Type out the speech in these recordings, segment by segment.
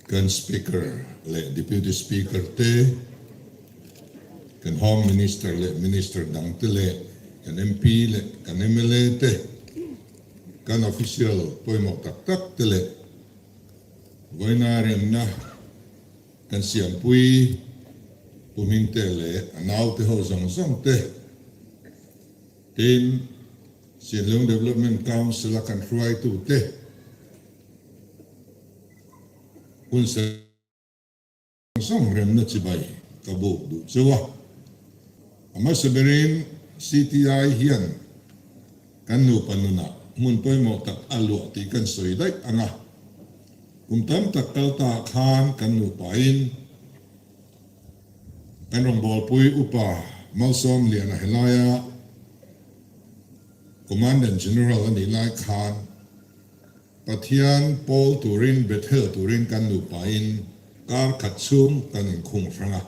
Kan Speaker leh Deputy Speaker te, kan Home Minister leh Minister dang te leh kan MP leh kan mla te, kan official pawimawh tak tak te leh vawiina remna kan siampui Pu Hmingte leh a naute ho zawng zawng te, tin Sinlung Development Council a kan hruaitu te, Hun zawng remna chibai ka buk duh cheu a. A hmasa berin CTI hian kan nupa nunah hmun pawimawh tak a luah tih kan sawi daih ang a. Kum tam tak kal ta khan kan nupain kan rawngbawlpui Upa Malsawmliana helaia Commandant General a nih lai khan Pathian pawl turin Bethel turin kan nupain kar khat chhung kan inkhung hrang a.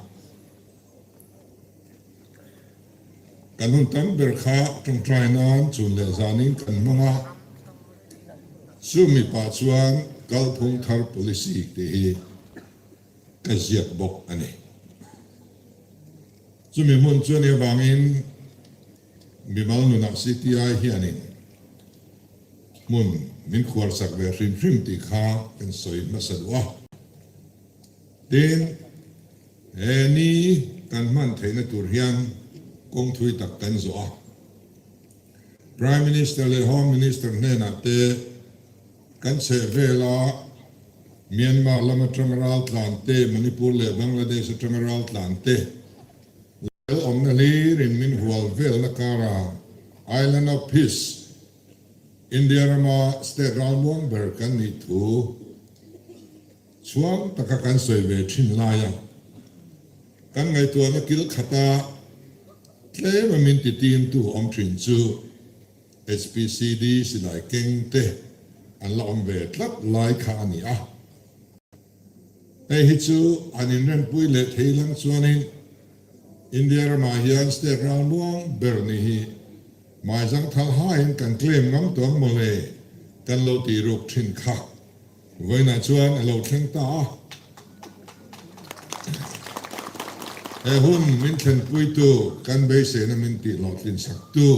Kan hun tam ber kha tawngtai nan chun leh zanin kan hmang a, chu mipa chuan kalphung thar policy tih hi ka ziak bawk a ni. Chumi hmun chu anih avangin mimal nunah CTI hianin hmun min khuarsak ve hrim hrim tih kha kan sawi hmasa duh a. Tin, he ni kan hman theihna tur hian kawng thui tak kan zawh a. Prime Minister leh Home Minister hnenah te kan chheh vela Myanmar lam atanga raltlan te, Manipur leh Bangladesh atanga raltlan te, Lal awmna hlirin min hual velna kara Island of Peace, India rama state ralmuang ber kan nih thu chhuang taka kan sawi ve thin laia kan ngaihtuahna kil khata tlema min ti timtu awm thin chu HPCD silai keng te an la awm ve tlat lai kha a ni a. Hei hi chu an inrempui leh thei lang chuanin India ramah hian state ralmuang ber ni hi Maizang thal haiin kan claim ngam tawh ang mawle kan lo tih ruk thin kha vawiinah chuan a lo thleng ta a. He hun min thlenpuitu kan beiseina min tih hlawhtlin saktu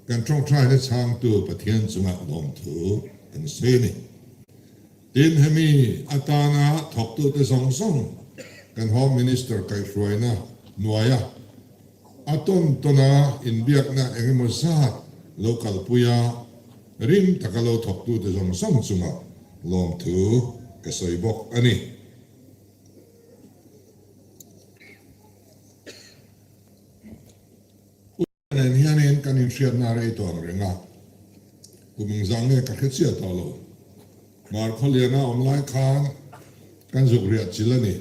kan tawngtaina chhangtu Pathian chungah lawmthu kan sawi a ni. Tin, hemi atana thawktute zawng zawng kan Home Minister kaihhruaina hnuaia a tawn tawna inbiakna eng emaw zat lo kalpuia rim taka lo thawktute zawng zawng chungah lawmthu ka sawi bawk a ni. Nen hianin kan inhriatna rei tawh ang reng a, kum engzah nge ka hre chiah tawh lo. Hmar Khawliana awm lai khan kan zuk riah chil a ni.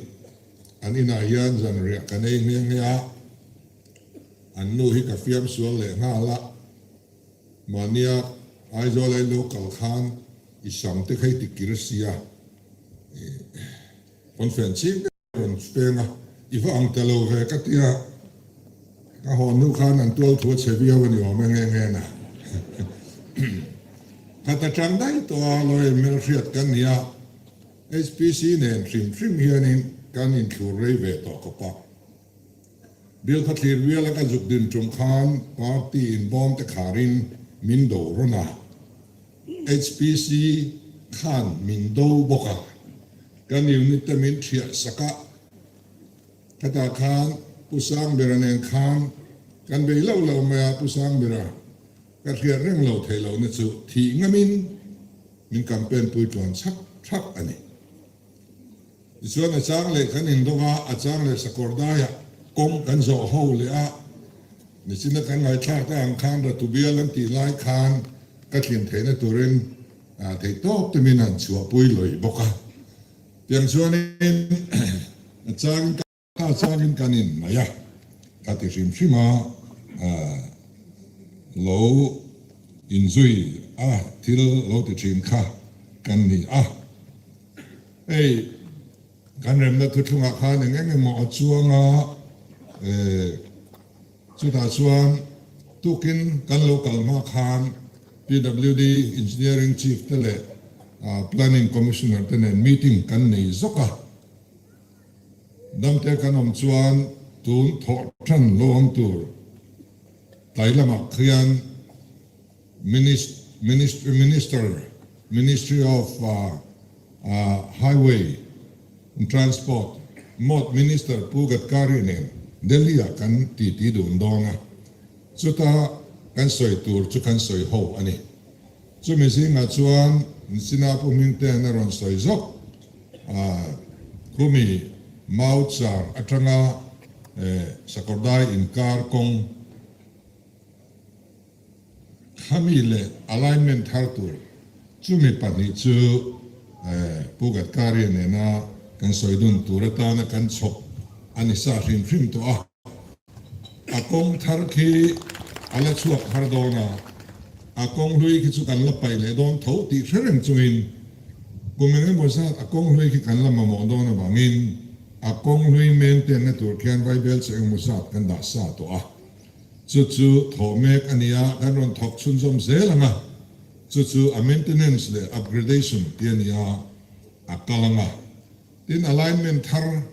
An inah hian zan riah kan ei nghe nghe a, an nu hi ka fiam sual leh nghal a, mahnia Aizawl ei lo kal khan i sam te kha i ti kir sia, pawnfen ching deuh. Rawn peng a, i va ang ta lo ve ka ti a, ka hawn hnu khan an tual thu a chhe viau a ni awm e nge nge na. Khat atang daih tawh a lawyer hmelhriat kan ni a, HPC nen hrim hrim hianin kan inthlur rei ve tawh khawp a. Bill kha thlir vial a ka zuk din tum khan party inbawm te kharin min do rawn a. HPC khan min do bawk a, kan unit te min thiah sak a, khatah khan Pu Sangbera nen khan kan bei loh loh mai a, Pu Sangbera ka hriat reng lo theih lohna chu thih ngamin min campaign pui tluan chhak chhak a ni. Tichuan a chang leh kan indawng a, a chang leh sakawr daiah kawng kan zawh ho leh a, nichina kan ngaithlak ta ang khan Ratubial an tih lai khan ka tlin theihna turin theihtawp te min han chhuahpui lawih bawk a. Tiang chuanin a changin ka. A changin kan in mai a, ka ti hrim hrim a, lo inzui a thil lo ti thin kha kan ni a. Hei kan remna thuthlungah khan eng eng emaw a chuang a, chutah chuan tukin kan lo kal hma khan PWD Engineering Chief te leh. Planning Commissioner te nen meeting kan nei zawk a. Damte kan awm chuan tun thawh tan lo awm tur tlai lamah khian Minister, Ministry of Highway and Transport, mawt Minister Pu Gadkari nen Delhi-ah kan titi dun dawn a, chuta kan sawi tur chu kan sawi ho a ni. Chumi zingah chuan Nsina Pu Hmingte'n a rawn sawi zawk a, khumi Mauchar atanga Sakawrdai inkar kawng, Khami leh alignment thar tur chumi pahnih chu Pu Gadkari nena kan sawi dun tur atana kan chhawp a ni sa hrim hrim tawh a. A kawng thar khi a la chhuak har dawn a, a kawng hlui khi chu kan la paih leh dawn tho tih hre reng chungin kum eng emaw zat a kawng hlui khi kan la mamawh dawn avangin a kawng hlui maintain na tur khian vaibel che eng emaw zat kan dah sa tawh a. Chu chu thawh mek a nia, kan rawn thawk chhunzawm zel ang a, chu chu a maintenance leh upgradation ti a nia, a kal ang a. Tin, alignment thar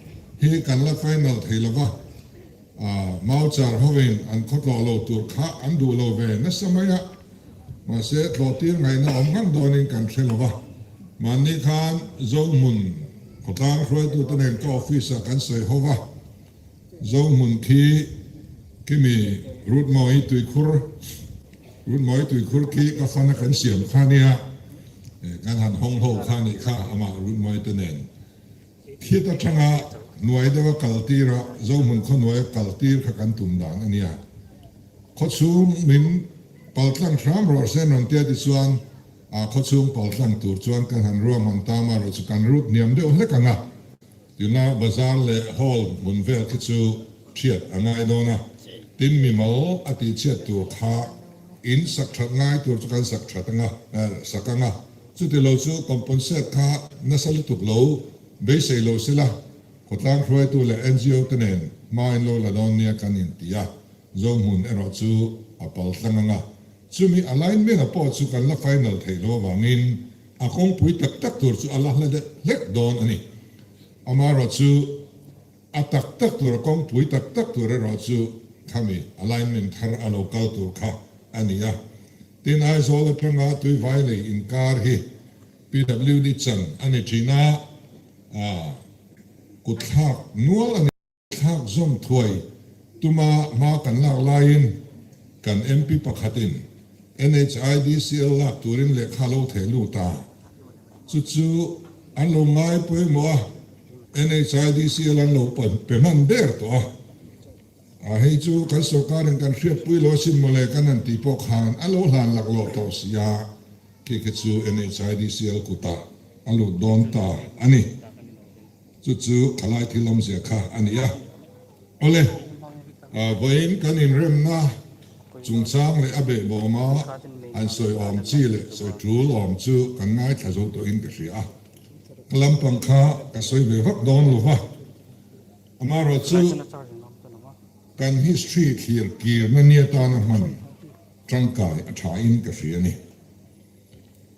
hi kan la final thei lo va, Mauchar hovin an khawtlawh lo tur kha an duh lo ve nasa mai a, mahse tlawhtir ngaihna awm ngang dawnin kan hre lo va. Mahni khan Zohmun khawtlang hruaitute nen ka office-ah kan sawi ho va, Zohmun khi khimi Rutmawi tuikhur, Rutmawi tuikhur khi ka fana kan siam kha nia, kan han hawng ho kha nih kha amah Rutmawi te nen. Khit atanga hnuai deuha kal tir a, Zohmun khaw hnuaia kal tir kha kan tum dan a nia. Khawchhung min paltlang hram rawh se rawn tia tichuan a khawchhung paltlang tur chuan kan han ruahman ta amaherawh chu kan rut hniam deuh hlek ang a. Tuna bazar leh hall hmun vel khi chu thiat a ngai dawn a, tin mimal a tihchhiat tur kha in sak that ngai tur chu kan sak that anga, sak anga, chuti lo chu compensate kha nasa lutuk lo beisei lo sela, khawtlang hruaitu leh NGO te nen hma in lo la dawn nia kan inti a, Zohmun erawh chu a pal tlang anga, chumi alignment a pawh chu kan la final theih lo avangin A kawngpui tak tak tur chu a la hla deuh hlek dawn a ni. Amaherawh chu a tak tak tur, a kawngpui tak tak tur erawh chu khami alignment thar a lo kal tur kha a ni a. Tin, Aizawl atanga Tuivai lei inkar hi PWD chan a ni thin a, kutthlak nual a ni. Thlak zawm thuai tuma hma kan lak laiin kan MP pakhatin NHIDCL lak turin lehkha lo theh lut a, chu chu an lo ngai pawimawh a, NHIDCL an lo pe hman der tawh a. A hei chu kan sorkarin kan hriatpui lo asin mawle kan han tih pawh khan a lo hlan laklawh tawh si a, khi khi chu NHIDCL kutah a lut dawn ta a ni. Chu chu thalai thil awmzia kha a ni a. Awle, vawiin kan inremna chungchang leh a behbawma han sawi awm chi leh sawi tul awm chu kan ngaithla zo tawhin ka hria a. Ka lampang kha ka sawi ve vak dawn lo va, amaherawhchu kan history thlir kirna ni atana hman tangkai a thain ka hria a ni.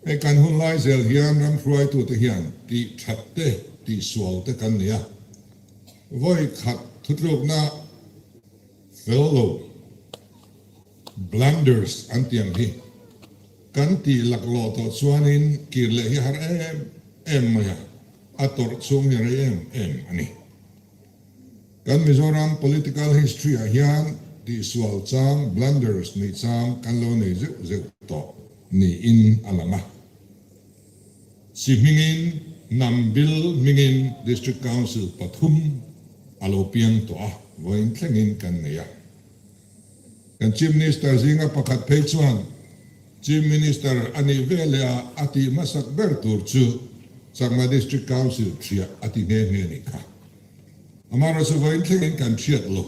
Hei kan hun lai zel hian ram hruaitute hian tih that te, tih sual te kan nei a. Vawi khat thutlukna fel lo, blunders an tih ang hi kan tih laklawh tawh chuanin kir leh hi har em em mai a, a tawrh chhung hi a rei em em a ni. Kan Mizoram political history ah hian tihsual chang, blunders nih chang kan lo nei zeuh zeuh tawh niin a lang a. Si hmingin hnam bil hmingin District Council pathum a lo piang tawh a, vawiin thlengin kan nei a. Kan Chief Minister zinga pakhat phei chuan Chief Minister a nih veleh a a tih hmasak ber tur chu Chakma District Council thiah a ti nghe nghe nih kha. Amaherawhchu chu vawiin thlengin kan hriat lo.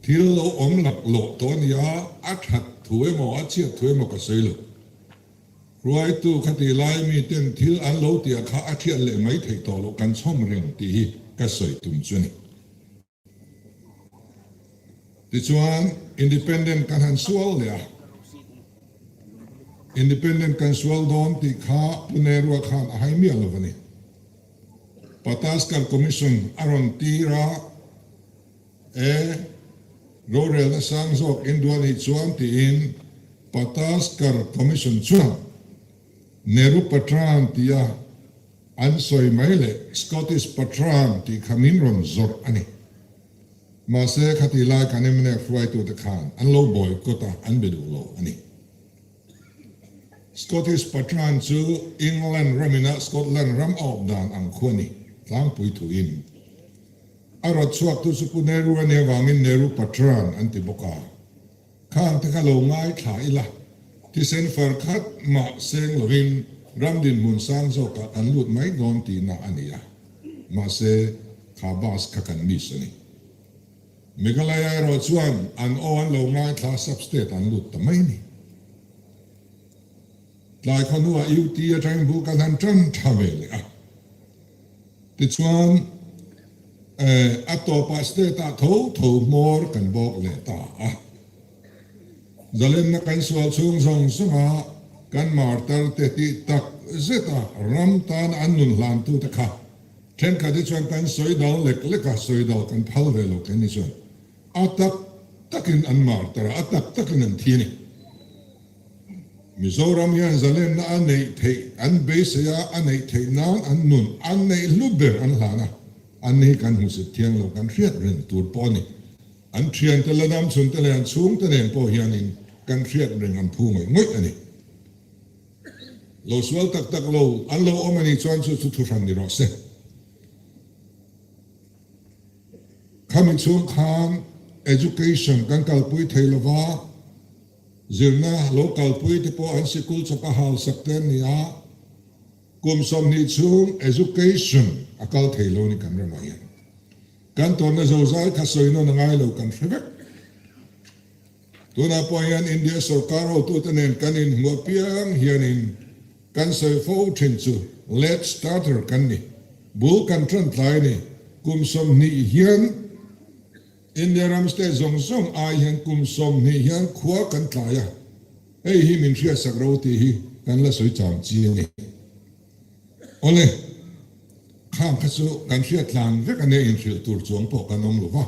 Thil lo awm laklawh tawh a ni a, a that thu emaw a chhiat thu emaw ka sawi lo. Hruaitu khati lai miten thil an lo tih kha a thiat leh mai theih tawh loh kan chhawm reng tih hi ka sawi tum chu a ni. Tichuan, Independent kan han sual leh a. Independent kan sual dawn tih kha Pu Nehru-a khan a hai miah lo a ni. Pataskar Commission a rawn tir a, E, rorelna sang zawk induah nih chuan tiin Pataskar Commission chuan Nehru Patran tia an sawi mai leh Scottish Patran tih kha min rawn zawrh a ni. Mahse, khatih lai kan mnf hruaitute khan an lo boycott a, an be duh lo a ni. Scottish Patran chu England ramina Scotland ram a awp dan ang khu a ni, tlangpui thuin. A rawt chhuaktu chu Pu Nehru a nih avangin Nehru Patran an ti bawk a. Khang te kha lo ngaithla ila, thisen far khat mah seng lovin ram dinhmun sang zawkah kan lut mai dawn tihna a ni a. Mahse, kha bus kha kan miss a ni. Meghalaya erawh chuan an aw an lo ngaithla sub-state an lut ta mai a ni. Tlai khawhnuah UT atangin bul kan han tan tha ve leh a. Tichuan, a tawpah state-ah tho tho hmawr kan bawk leh ta a. Zalenna kan sual chhung zawng zawnga kan martar te tih tak zeta ram tana an nun hlantute kha thenkhat hi chuan kan sawi dal lek lek a, sawi dal kan phal ve lo kan ni chuan a tak takin an martar a, a tak takin an thi a ni. Mizoram hian zalenna a neih theih an beisei a, a neih theih nan an nun an neih hlu ber an hlan a, an ni hi kan hmusit thiang lo kan hriat reng tur pawh a ni. An thiante la dam chhunte leh an chhungte nen pawh hianin kan hriat reng an phu ngawih ngawih a ni. Lo sual tak tak lo an lo awm a nih chuan chu chu thuhran ni rawh se. Khami chhung khan education kan kalpui thei lova, Zirna lo kalpui te pawh an sikul chawpa hausak te an ni a, kum 20 chhung education a kal thei lo ni kan ramah hian. Kan tawnna zozai kha sawi nawn a ngai lo kan hre vek. Tunah pawh hian India sorkar hotute nen kan inhmu apiang hianin kan sawi fo thin chu late starter kan ni, bul kan tan tlai a ni, kum 20 hian India ram state zawng zawng ai hian kum 20 hian khua kan tlai a, hei hi min hriatsak ro tih hi kan la sawi chang chi a ni. Awle, khang kha chu kan hriat tlan vek a nia inhrilh tur chuang pawh kan awm lo va.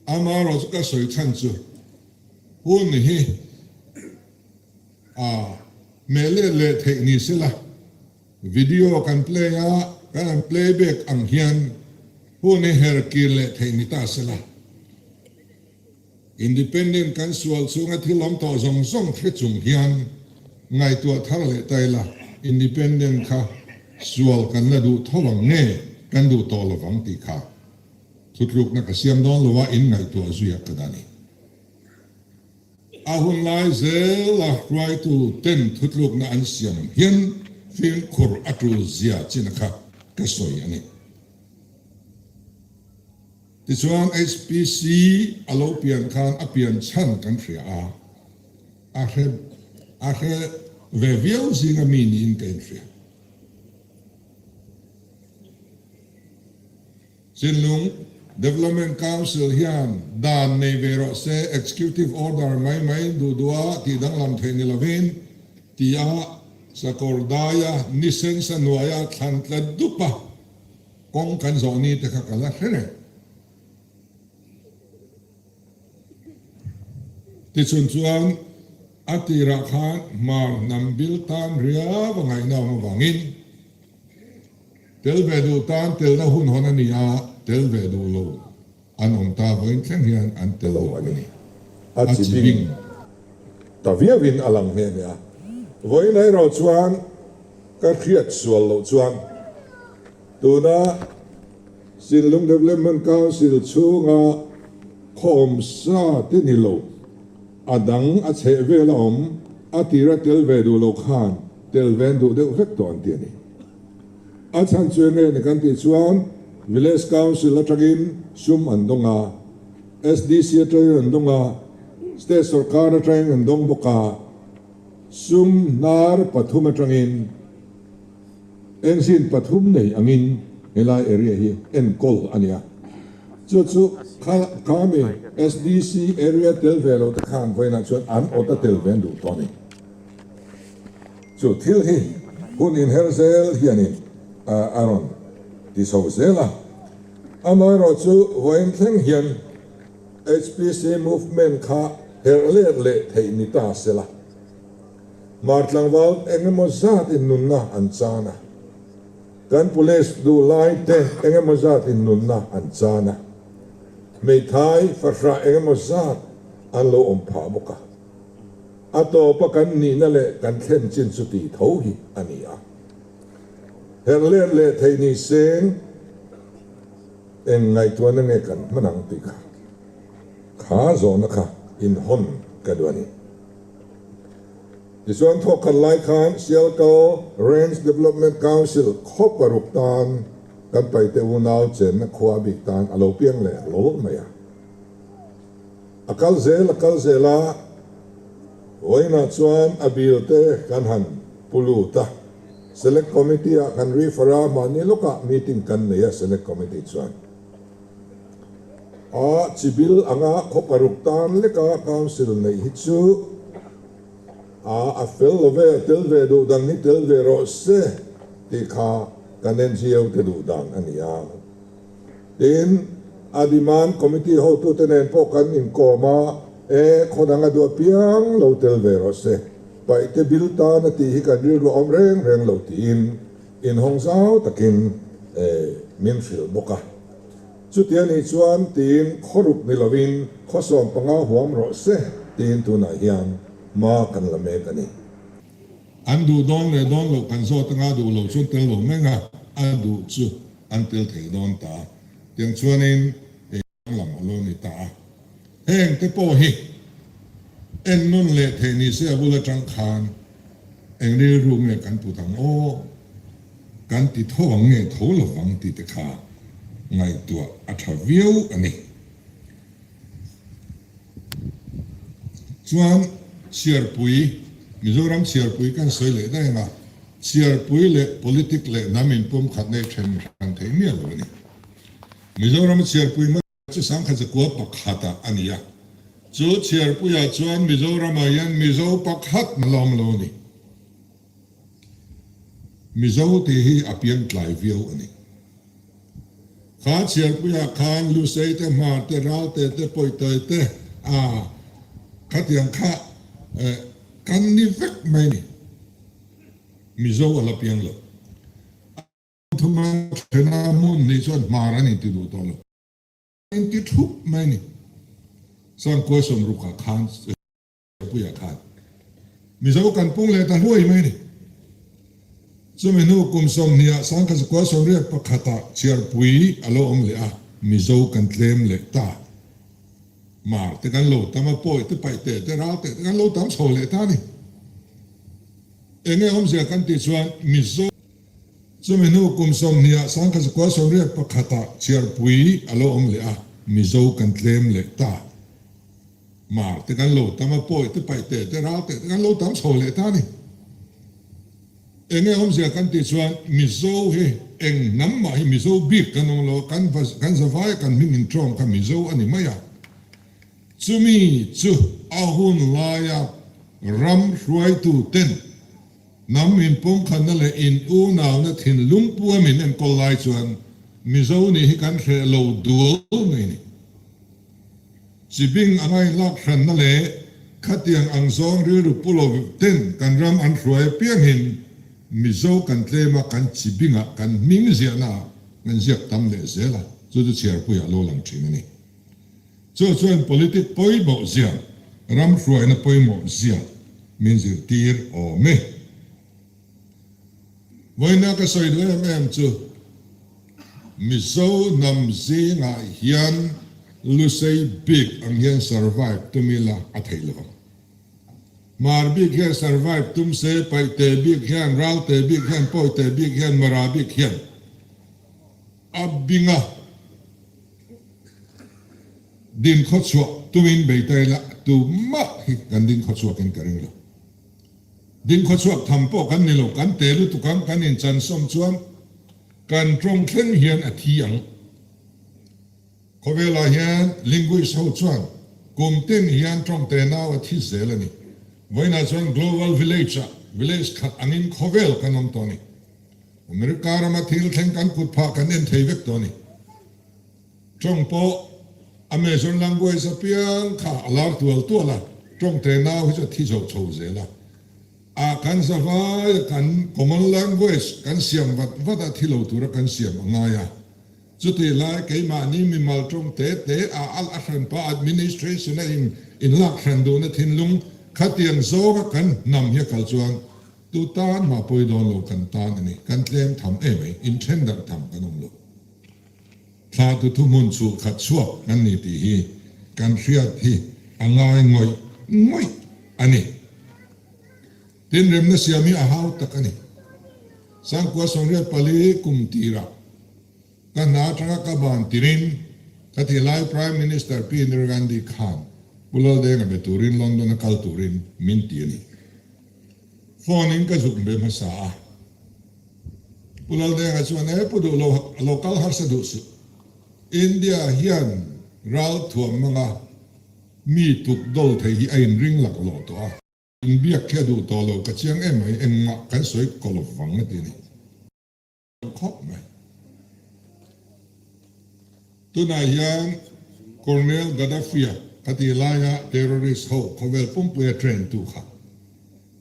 Amaherawhchu ka sawi chhan chu hun hi a hmeh let leh theih ni sela, Video kan play a, kan han play back ang hian hun hi her kir leh theih ni ta sela. Independent kan sual chhunga thil awm tawh zawng zawng hre chung hian ngaihtuah thar leh ta ila, Independent kha sual kan la duh tho ang nge kan duh tawh lovang tih kha thutlukna ka siam dawn lo a, in ngaihtuah zui a ka dah ni. A hun lai zela hruaitu ten thutlukna an siam hian fimkhur a tul zia china kha ka sawi a ni. Tichuan HPC a lo pian khan a pian chhan kan hria a, a hre a hre ve viau zinga mi niin ka inhria. Chinlung Development Council hian dan nei ve rawh se, Executive Order mai mai duh duha tih danglam theih ni lovin, tia sakawr daia ni sensa hnuaia thlan tla dupa kawng kan zawh ni te kha ka la hre reng. Tichun chuan a tirah khan Hmar hnam bil tan riau a ngaihna awm avangin, Tel ve duh tan telna hun hawn a ni a, tel ve duh lo an awm ta vawiin thleng hian an tel lo a ni. A chi bing ta viauin a lang nghe nghe a. Vawiin erawh chuan ka hriat sual loh chuan tuna Sinlung Development Council chhunga khawm sa te ni lo, a dang a chheh vel a awm, a tira tel ve duh lo khan Tel ven duh deuh vek tawh an ti a ni. A chhan chu enge ni kan tih chuan Village Council atangin sum an dawng a, SDC atangin an dawng a, State sawrkar atangin an dawng bawk a, sum hnar pathum atangin engzin pathum nei angin helai area hi enkawl a ni a. Chu chu kha khami SDC area tel ve lo te khan vawiinah chuan an awt a tel ven duh tawh a ni. Chu thil hi hun inher zel hianin a rawn ti chho zel a. Amaherawhchu vawiin thleng hian HPC movement kha herh let leh theih ni ta sela. Hmar tlangval eng emaw zatin nunna an chan a. Kan police duh lai te eng emaw zatin nunna an chan a. Hmeithai fahrah eng emaw zat an lo awm phah bawk a. A tawpa kan nihna leh kan thlen chin chu tih tho hi a ni a. Herh let leh theih ni seng eng ngaihtuahna nge kan hman ang tih kha kha zawhna kha inhawn ka duh a ni. Tichuan thawk khat lai khan Sialkal Range Development Council khaw paruk tan kan paite unau chenna khua bik tan a lo piang leh hlawlh mai a. A kal zel a kal zel a, vawiinah chuan a bill te kan han pu lut a, Select Committee ah kan refer a, mahni lawkah meeting kan nei a Select Committee chuan a chi bill anga khaw paruk tan leka Council neih hi chu a a fel lo ve, a tel ve duh dan hi tel ve rawh se tih kha kan NGO te duh dan a ni a. Tin, a demand committee hotute nen pawh kan inkawm a, e, khaw dang a duh apiang lo tel ve rawh se, paihte bil tan a tih hi kan rilru a awm reng reng lo tiin inhawng zau takin, e, min hrilh bawk a. Chuti a nih chuan tiin khawruk ni lovin khaw 15 huam rawh se tiin tunah hian hma kan la mek a ni. An duh dawn leh dawn loh kan zawt anga duh loh chuan tel lo meng a, a duh chu an tel thei dawn ta. Tiang chuanin ei lam a lo ni ta a. Heng te pawh hi en nawn leh theih ni se a bul atang khan eng rilru nge kan put ang aw, kan ti tho ang nge tho lovang tih te kha ngaihtuah a tha viau a ni. Chuan chhiarpui, Mizoram chhiarpui kan sawi leh daih ang a, chhiarpui leh politic leh hnam inpum khat nei then hran thei miah lo a ni. Mizorama chhiarpui hmasa chu sangkhat zakua pakhatah a ni a, chu chhiarpuiah chuan Mizoramah hian Mizo pakhat na la awm lo a ni. Mizo tih hi a piang tlai viau a ni. Kha chhiarpuiah khan Lusei te, Hmar te, Ralte te, Pawihtawi te, a khatiang kha kan ni vek mai a ni. Mizo a la piang lo. A thuma thena hmun nih chuan Hmar an inti duh tawh lo. An inti thup mai a ni. Sangkua sawmrukah khan. Puia khan Mizo kan pung leh ta hluai mai a ni. Chumi hnu kum 20ah 1981ah chhiarpui a lo awm leh a, Mizo kan tlem leh ta. Mar te kan lo tam a, pawi te, paih te te, ral te te kan lo tam chho leh ta a ni. Enge awmzia kan tih chuan Mizo. Chumi hnu kum 20ah 1981ah chhiarpui a lo awm leh a, Mizo kan tlem leh ta. Mar te kan lo tam a, pawi te, paih te te, ral te te kan lo tam chho leh ta a ni. Enge awmzia kan tih chuan Mizo hi eng hnam mah hi Mizo bik kan awm lo a, kan kan zavaia kan hming intawm kha Mizo a ni mai a. Chumi chu a hun laia ram hruaitu ten hnam inpumkhatna leh in unauna thinlung pua min enkawl lai chuan Mizo nih hi kan hreh lo dual mai a ni. Chibing a ngainlak hranna leh khatiang ang zawng rilru pu lo ten kan ram an hruai apiangin Mizo kan tlem a, kan chibingah kan hming ziahna ah kan ziak tam leh zel a, chu chu chhiarpuiah lo lang thin a ni. Chu chuan politic pawimawh zia, ram hruaina pawimawh zia min zirtir awm e. Vawiina ka sawi duh em em chu Mizo hnam zingah hian Lusei bik ang hian survive tum ila a theih lo ang. Hmar bik hian survive tum se, Paihte bik hian, Ralte bik hian, Pawite bik hian, Mara bik hian a binga din khawchhuah tumin bei ta ila tumah hi kan din khawchhuakin ka ring lo. Ding khawchhuak tham pawh kan ni lo, kan te lutuk ang, kan inchansawm chuan kan tawng thleng hian a thi ang. Khawvelah hian linguist ho chuan kum tin hian tawng te nau a thi zel a ni. Vawiinah chuan global village ah. Village khat angin khawvel kan awm tawh a ni. America rama thil thleng kan kut phah kan en thei vek tawh a ni. Tawng pawh a major language apiang kha a lar tual tual a, tawng te nau hi chu a thi zo chho zel a. A kan zavai a kan common language kan siam vat vat a thi lo tura kan siam a ngai a. Chutih lai keimahni mimal tawng te te a alh a hranpa administration a in inlak hran duhna thinlung khatiang zawnga kan hnam hi a kal chuan tu tan mah pawi dawn lo kan tan a ni. Kan tlem tham em ai, inthen darh tham kan awm lo. Thla tu thuhmun chhuh khat chhuak kan ni tih hi kan hriat hi a ngai ngawih ngawih a ni. Tin remna siam hi a hau tak a ni. Sangkua 94 kum tirah ka hna atanga ka ban tirin ka ti lai Prime Minister Pi Indira Gandhi khan Pu Laldenga be turin London a kal turin min ti a ni. Phone in ka zuk be hmasa a. Pu Laldenga chuan e pu duh lo lo kal harsa duh suh. India hian ral thuam hmanga mi tuk dol thei hi a inring lak lawh tawh a. Inbiak khi a duh tawh lo ka chiang em mai engmah kan sawi kaw lo vang a ti a ni. Khawp mai. Tunah hian Colonel Gaddafi-a kha tih laia terrorist ho khawvel pumpuia train tu kha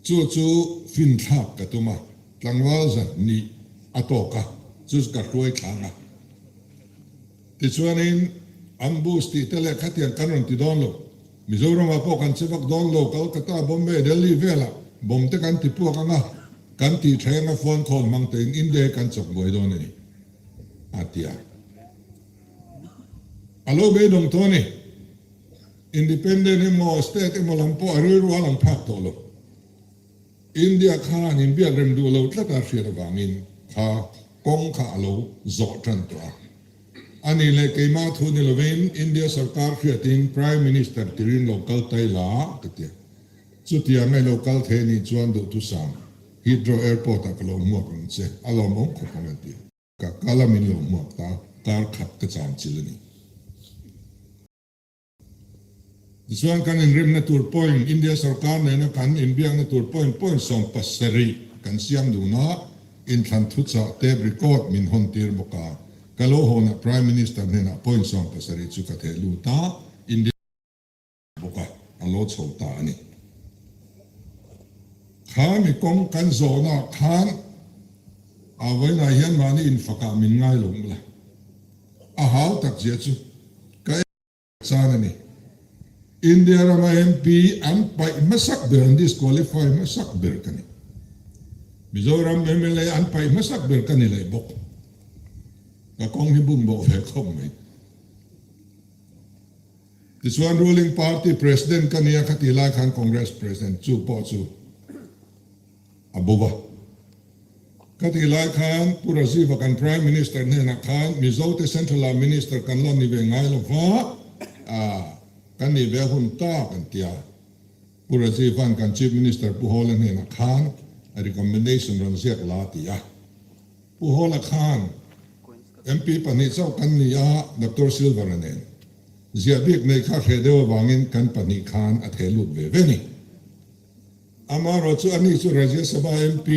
chu chu finthlak ka tum a, tlangval zan nih a tawk a, chu chu ka hruai thlang a. Tichuanin ambush tih te leh khatiang kan rawn ti dawn lo. Mizoramah pawh kan che vak dawn lo, Calcutta, Bombay, Delhi velah bomb te kan ti puak ang a, kan tih tha eng a phone call hmang tein India hi kan chawk buai dawn a ni, a ti a. A lo beidawng tawh a ni. Independent emaw state emaw lam pawh a rilru a lang phak tawh lo. India khan inbiak rem duh lo tlat a hriat avangin kha kawng kha a lo zawh tan tawh a. A nih leh keimah thu ni lovin India sarkar hriatin Prime Minister tirin lo kal tai la ka ti a. Chutiang a i lo kal thei anih chuan duhthusam Heathrow Airport ah ka lo hmuak ang che, a lawmawm khawp ang a ti a. Ka kal a min lo hmuak ta, kar khat ka cham chil a ni. Tichuan kan inrimna tur point, India sorkar nena kan inbiakna tur point point 70 kan siam dun a, inthlan thuchah tape record min hawn tir bawk a, ka lo hawnah Prime Minister hnenah point 70 chu ka theh lut a, India bawk a, a lo chho ta a ni. Kha mi kawng kan zawhnaah khan a vawiinah hian mahni infakah min ngai lo mawla, a hau tak zia chu ka. Chan a ni. India rama MP an paih hmasak ber, an disqualify hmasak ber ka ni. Mizoram mla an paih hmasak ber ka ni leh bawk. Ka kawng hi bum bawh ve khawp mai. Tichuan ruling party president ka nia kha ti lai khan Congress president chu pawh chu a bo va. Ka tih lai khan Pu Rajiv-a kan Prime Minister hnenah khan Mizote Central-ah Minister kan la ni ve ngai lo va, kan nih ve hun ta kan ti a. Pu Rajiv-a'n kan Chief Minister Pu Hawla hnenah khan a recommendation rawn ziak la a ti a. Pu Hawla khan MP pahnih chauh kan ni a, Doctor Silver-a nen. Ziah bik nei kha hreh deuh avangin kan pahnih khan a theh lut ve ve ni. Amaherawh chu ani chu Rajya Sabha MP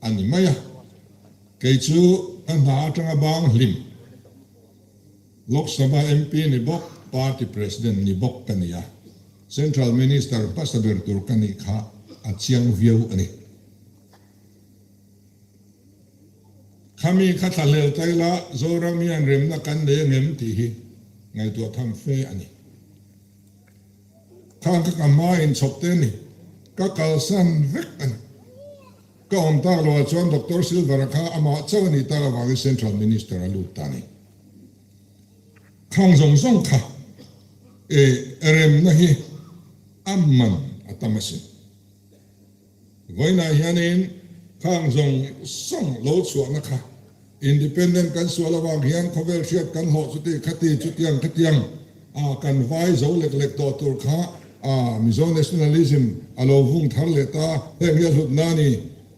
a ni mai a, kei chu ka hna atanga bang hlim Lok Sabha MP ni bawk, Party President ni bawk ka ni a, Central Minister hmasa ber tur ka nih kha a chiang viau a ni. Khami kha thlahlel ta ila Zoram hian remna kan nei angem tih hi ngaihtuah tham fe a ni. Khang kha ka hma in chhawp te a ni. Ka kalsan vek a ni. Ka awm tak loah chuan Doctor Silver-a kha amah chauh a nih tak avangin Central Minister a lut ta a ni. Khang zawng zawng kha e remna hi a man a tam asin. Vawiinah hianin khang zawng zawng lo chhuahna kha Independent kan sual avang hian khawvel hriat kan hlawh chuti khati chutiang khatiang a kan vai zo lek lek tawh tur kha a Mizo nationalism a lo vung thar leh ta heng hi a hlut na ni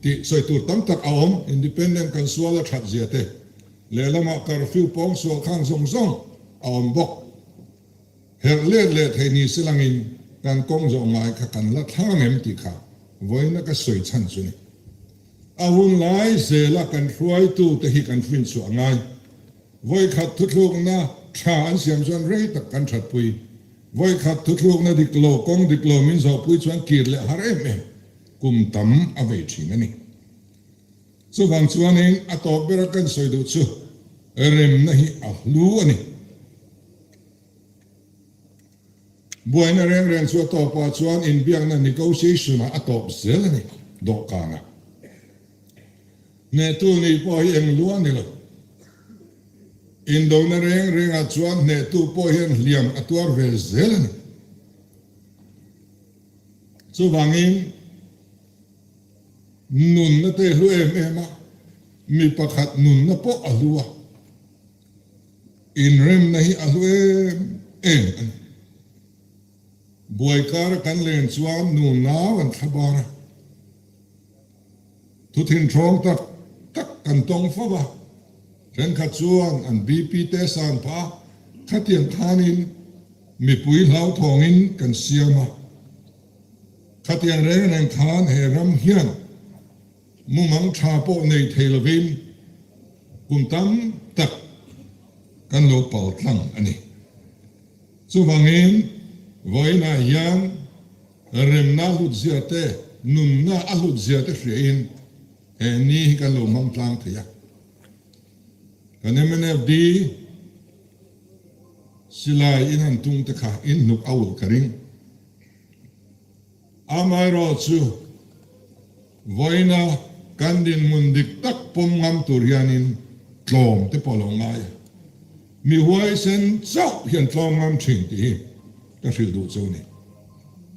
tih sawi tur tam tak a awm Independent kan sual a that zia te lehlamah curfew pawng sual khang zawng zawng a awm bawk. Herh let leh thei ni se langin kan kawng zawh ngai kha kan la thlang em tih kha. Vawiina ka sawi chhan chu ni. A hun lai zela kan hruaitute hi kan hrinchhuah a ngai. Vawikhat thuthlukna tha an siam chuan rei tak kan thatpui. Vawikhat thuthlukna dik lo, kawng dik lo min zawhpui chuan kir leh har em em kum tam a vei thin a ni. Chuvang chuanin a tawp bera kan sawi duh chu remna hi a hlu a ni. Buaina reng reng chu a tawpah chuan inbiakna negotiation-ah a tawp zel a ni, dawhkanah. Hnehtu nih pawh hi eng lu a ni lo. Indona reng rengah chuan hnehtu pawh hian hliam a tuar ve zel a ni. Chuvangin nunna te hlu em em a, mi pakhat nunna pawh a hlu a. Inremna hi a hlu em em a ni. Buai kara kan len chuan nu nau an thla bar a. Thuthin ṭhawng tak tak kan tawng fo va, thenkhat chuan an BP te san phah a, khatiang khanin mipui hlauthawngin kan siam a. Khatiang reng reng khan he ram hian mumang ṭha pawh nei thei lovin kum tam tak kan lo pal tlang a ni. Chuvangin vawiinah hian Remna hlut zia te, nunna a hlut zia te hriain he ni hi kan lo hmang tlang thei a. Kan MNFD silai in han tung te kha in hnuk a ulh ka ring. Amaherawhchu vawiina kan dinhmun dik tak pawm ngam tur hianin tlawm te pawh a lo ngai a. Mi huaisen chauh hian tlawm ngam thin tih hi Ka hrilh duh chu ni.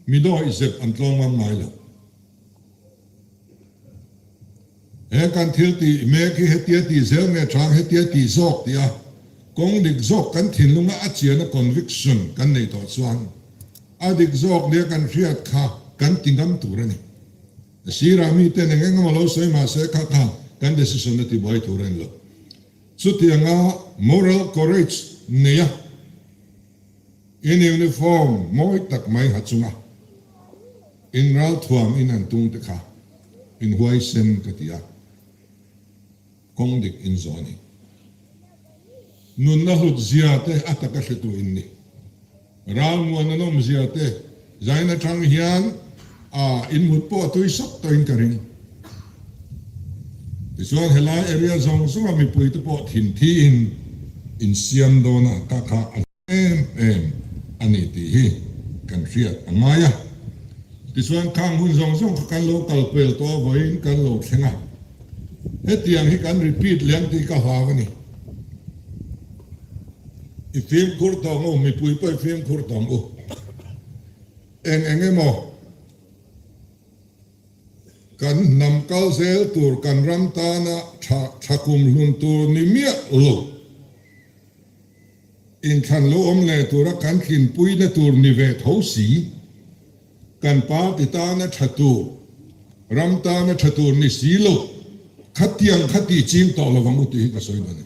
Mi dawih zep an tlawm ngam ngai lo. He kan thil tih mek hi hetia tih zel nge chang hetia tih zawk tih a kawng dik zawk kan thinlunga a chiana conviction kan neih tawh chuan a dik zawk nia kan hriat kha kan ti ngam tur a ni. A sirah miten eng eng emaw lo sawi mah se kha kha kan decision a tibuai tur a ni lo. Chutianga moral courage neia In uniform mawi tak mai ha chunga in ralthuam in han tung te kha in huaisen ka ti a, kawng dik in zawh a ni. Nunna hlut zia te a taka hretu in ni. Ralmuan an awm zia te zain atang hian a in mut pawh a tui sawk tawhin ka ring. Tichuan helai area zawng zawnga mipui te pawh thinthi in insiam dawn a ka kha a em em a ni tih hi kan hriat a ngai a. Tichuan khang hun zawng zawng kha kan lo kal pel tawh a vawiin kan lo thleng a. Hetiang hi kan repeat leh ang tih ka hlau a ni. I fimkhur tawh ang u, mipui pawh i fimkhur tawh ang u. Eng eng emaw kan hnam kal zel tur kan ram tana tha tha kum hlun tur ni miah lo. Inthlan lo awm leh tura kan tlinpuina tur ni ve tho si, kan party tana tha tur, ram tana tha tur ni si lo, khatiang kha tih ching tawh lo vang u tih hi ka sawi dawn a ni.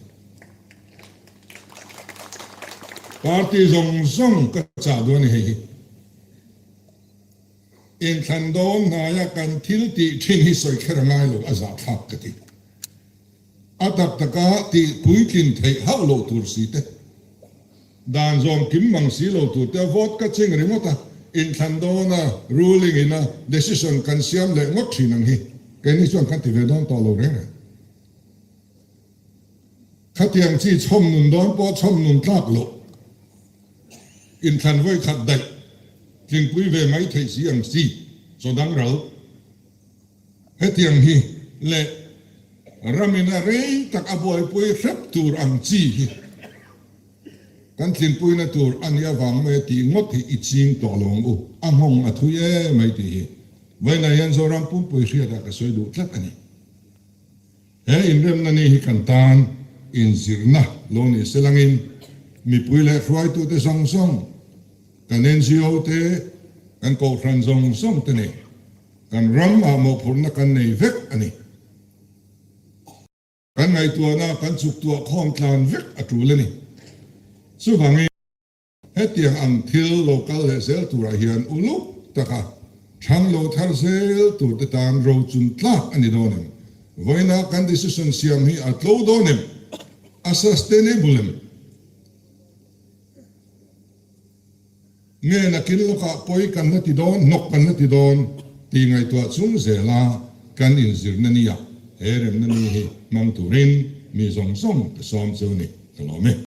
Party zawng zawng ka chah dawn a ni hei hi. Inthlan dawn hnaia kan thil tih thin hi sawi kher a ngai lo, a zahthlak ka ti. A tak taka tih puitlin theih hauh loh tur si te, dan zawm kim mang si lo tur te a vote ka ching ringawt a, inthlan dawna ruling ina decision kan siam leh ngawt thin ang hi keini chuan kan ti ve dawn tawh lo reng reng. Khatiang chi chhawm nun dawn pawh chhawm nun tlak loh, inthlan vawi khat daih tlingpui ve mai theih si ang chi chaw dang ral. Hetiang hi leh ramina rei tak a buaipui hrep tur ang chi hi kan tlinpuina tur a nih avang mai a tih ngawt hi i ching tawh lo ang u, a nghawng a thui e mai tih hi vawiinah hian Zoram pumpui hriatah ka sawi duh tlat a ni. He inremna ni hi kan tan inzirna lo ni se langin mipui leh hruaitute zawng zawng, kan NGO te, kan kohhran zawng zawng te nen Kan ram ah mawhphurhna kan nei vek a ni. Kan ngaihtuahna kan chuktuah khawm tlan vek a tul a ni. Chuvangin hetiang ang thil lo kal leh zel turah hian uluk taka. Thang lo thar zel tur te tan ro chun tlak a ni dawn em? Vawiina kan decision siam hi a tlo dawn em? A sustainable em? Nge nakin lawkah pawi kan la ti dawn, hnawk kan la ti dawn tih ngaihtuah chung zela kan inzirna nia he remna ni hi hmang turin mi zawng zawng ka sawm chu ni ka lawm e.